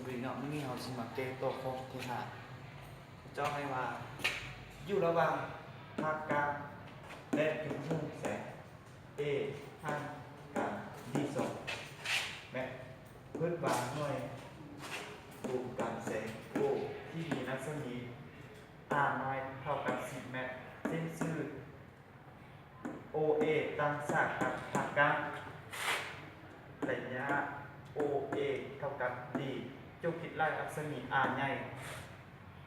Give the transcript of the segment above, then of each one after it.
ເນາະ ມື້ນີ້ເຮົາຊິມາແກ້ຂໍ້ທີຫ້າ ເຈົ້າໃຫ້ວ່າ ຢູ່ລະຫວ່າງພາກກາງ ແລະ ຈຸດຮຸ່ງແສງ A ຫ່າງກັນ D ສອງແມັດ ເພິ່ນວາງໜ່ວຍກົມກັນແສງ O ທີ່ມີລັກສະມີ R ນ້ອຍເທົ່າກັບສິບແມັດ ເສັ້ນຊື່ OA ຕັ້ງສາກກັບພາກກາງ ໄລຍະ OA ເທົ່າກັບ D ຈົ່ງຄິດໄລ່ລັກສະມີ R ໃຫຍ່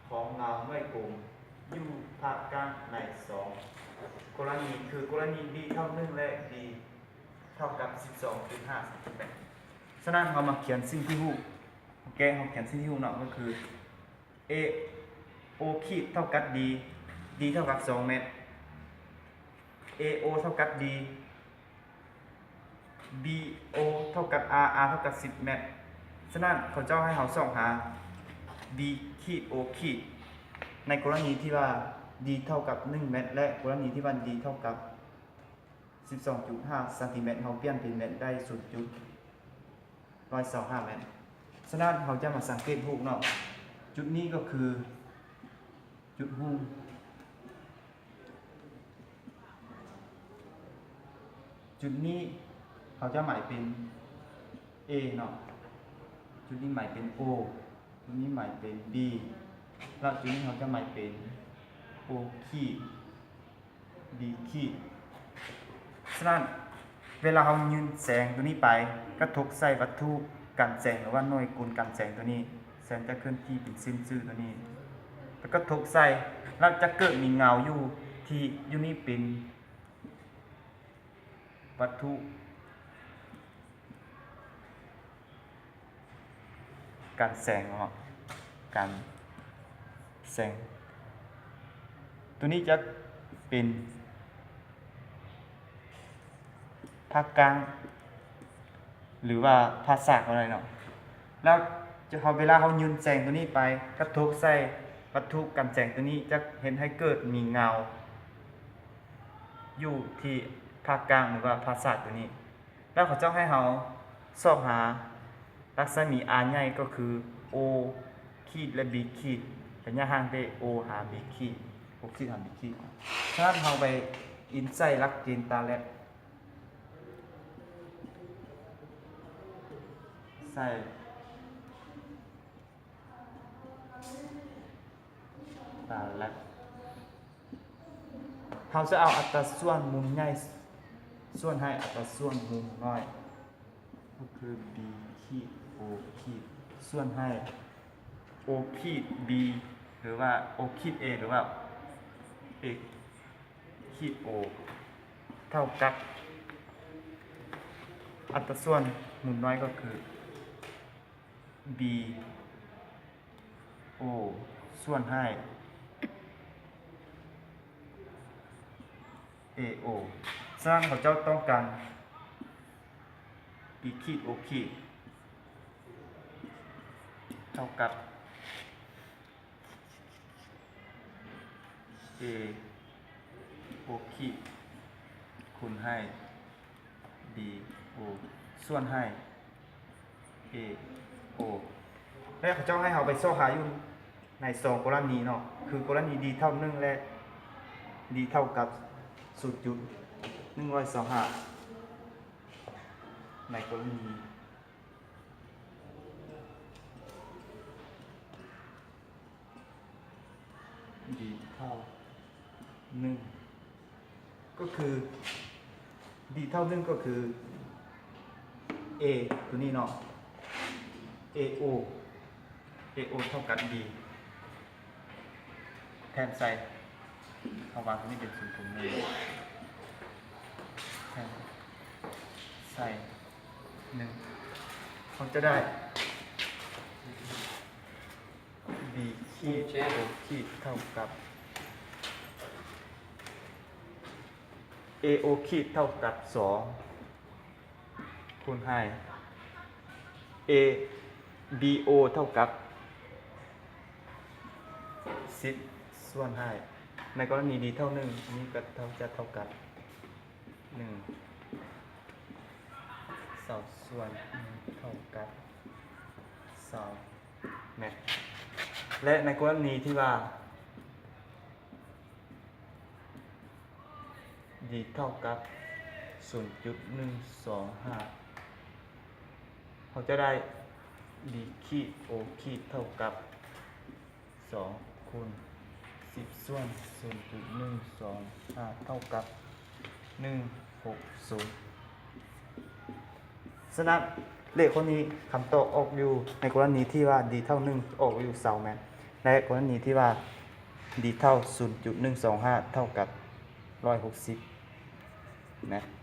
ຂອງເງົາໜ່ວຍກົມຢູ່ພາກກາງໃນສອງກໍລະນີ ຄືກໍລະນີ D ເທົ່າໜຶ່ງ ແລະ D ເທົ່າກັບສິບສອງຈຸດຫ້າຊັງຕີແມັດ. ສະນັ້ນ ເຮົາມາຂຽນສິ່ງທີ່ຮູ້ ແກ້ ເຮົາຂຽນສິ່ງທີ່ຮູ້ເນາະ ກໍຄື A O ຂີດເທົ່າກັບ D D ເທົ່າກັບສອງແມັດ AO ເທົ່າກັບ D BO ເທົ່າກັບ R R ເທົ່າກັບສິບແມັດ. ສະນັ້ນ ເຂົາເຈົ້າໃຫ້ເຮົາຊອກຫາ B ຂີດ O ຂີດ ໃນກໍລະນີທີ່ວ່າ D ເທົ່າກັບໜຶ່ງແມັດ ແລະ ກໍລະນີທີ່ວ່າ D ເທົ່າກັບສິບສອງຈຸດຫ້າຊັງຕີແມັດ ເຮົາປ່ຽນເປັນແມັດໄດ້ສູນຈຸດ ຮ້ອຍຊາວຫ້າແມັດ. ສະນັ້ນ ເຮົາຈະມາສັງເກດຮູບເນາະ ຈຸດນີ້ກໍຄືຈຸດຮຸ່ງ ຈຸດນີ້ເຮົາຈະໝາຍເປັນ A ເນາະ ຈຸດນີ້ໝາຍເປັນ O ຈຸດນີ້ໝາຍເປັນ B ແລ້ວຈຸດນີ້ເຮົາຈະໝາຍເປັນ O ຂີດ B ຂີດ. ສະນັ້ນ ເວລາເຮົາຍື່ນແສງໂຕນີ້ໄປ ກະທົບໃສ່ວັດຖຸກັນແສງ ຫຼືວ່າໜ່ວຍກົມກັນແສງໂຕນີ້ ແສງຈະເຄື່ອນທີ່ເປັນເສັ້ນຊື່ໂຕນີ້ ແລ້ວກະທົບໃສ່ ແລ້ວຈະເກີດມີເງົາຢູ່ທີ່ຢູ່ນີ້ເປັນວັດຖຸ ກັນແສງເນາະ ກັນແສງ ໂຕນີ້ຈະເປັນພາກກາງ ຫຼືວ່າພາກສາກກໍໄດ້ເນາະ. ແລ້ວເຮົາ ເວລາເຮົາຍື່ນແສງໂຕນີ້ໄປ ກະທົບໃສ່ວັດຖຸກັນແສງໂຕນີ້ ຈະເຮັດໃຫ້ເກີດມີເງົາຢູ່ທີ່ພາກກາງ ຫຼືວ່າພາກສາກໂຕນີ້. ແລ້ວເຂົາເຈົ້າໃຫ້ເຮົາຊອກຫາລັກສະມີ R ໃຫຍ່ກໍຄື O ຂີດ ແລະ B ຂີດ ໄລຍະຫ່າງແຕ່ O ຫາ B ຂີດ O ຂີດຫາ B ຂີດ. ສະນັ້ນ ເຮົາໄປອິງໃສ່ຫຼັກເກນຕາແລັບ ໃສ່ ຕາແລັບ ເຮົາຈະເອົາອັດຕາສ່ວນມຸມໃຫຍ່ ສ່ວນໃຫ້ອັດຕາສ່ວນມຸມນ້ອຍ ກໍຄື B ຂີດ O ຂີດ ສ່ວນໃຫ້ O ຂີດ B ຫຼືວ່າ O ຂີດ A ຫຼືວ່າ A ຂີດ O ເທົ່າກັບອັດຕາສ່ວນມຸມນ້ອຍກໍຄື B O ສ່ວນໃຫ້ A O. ສະນັ້ນ ເຂົາເຈົ້າຕ້ອງການ B ຂີດ O ຂີດ ເທົ່າກັບ A O ຂີດ ຄູນໃຫ້ B O ສ່ວນໃຫ້ A O. ແລະ ເຂົາເຈົ້າໃຫ້ເຮົາໄປຊອກຫາຢູ່ໃນສອງກໍລະນີເນາະ ຄືກໍລະນີ D ເທົ່າໜຶ່ງ ແລະ D ເທົ່າກັບສູນຈຸດໜຶ່ງຮ້ອຍຊາວຫ້າ ໃນກໍລະນີ D ເທົ່າໜຶ່ງ ກໍຄື D ເທົ່າໜຶ່ງ ກໍຄື A ໂຕນີ້ເນາະ A O A O ເທົ່າກັບ D ແທນໃສ່ ເຮົາວາງໂຕນີ້ເປັນສູນສູນໜຶ່ງ ແທນໃສ່ໜຶ່ງ ເຮົາຈະໄດ້ B ຂີດ O ຂີດເທົ່າກັບ A O ຂີດເທົ່າກັບສອງ ຄູນໃຫ້ A B O ເທົ່າກັບສິບ ສ່ວນໃຫ້ ໃນກໍລະນີ D ເທົ່າໜຶ່ງ ອັນນີ້ກໍເທົ່າ ຈະເທົ່າກັບໜຶ່ງ ສອງສ່ວນໜຶ່ງເທົ່າກັບສອງ ແມັດ ແລະ ໃນກໍລະນີທີ່ວ່າ d ເທົ່າກັບສູນຈຸດໜຶ່ງສອງຫ້າ ເຮົາຈະໄດ້ d ຂີດ o ຂີດເທົ່າກັບສອງຄູນສິບສ່ວນສູນຈຸດໜຶ່ງສອງຫ້າເທົ່າກັບໜຶ່ງຫົກສູນ. ສະນັ້ນ ເລກຂໍ້ນີ້ຄຳຕອບອອກຢູ່ໃນກໍລະນີທີ່ວ່າ d ເທົ່າໜຶ່ງອອກຢູ່ຊາວແມັດ ແລະ ກໍລະນີທີ່ວ່າ d ເທົ່າສູນຈຸດໜຶ່ງສອງຫ້າເທົ່າກັບຮ້ອຍຫົກສິບແມັດ.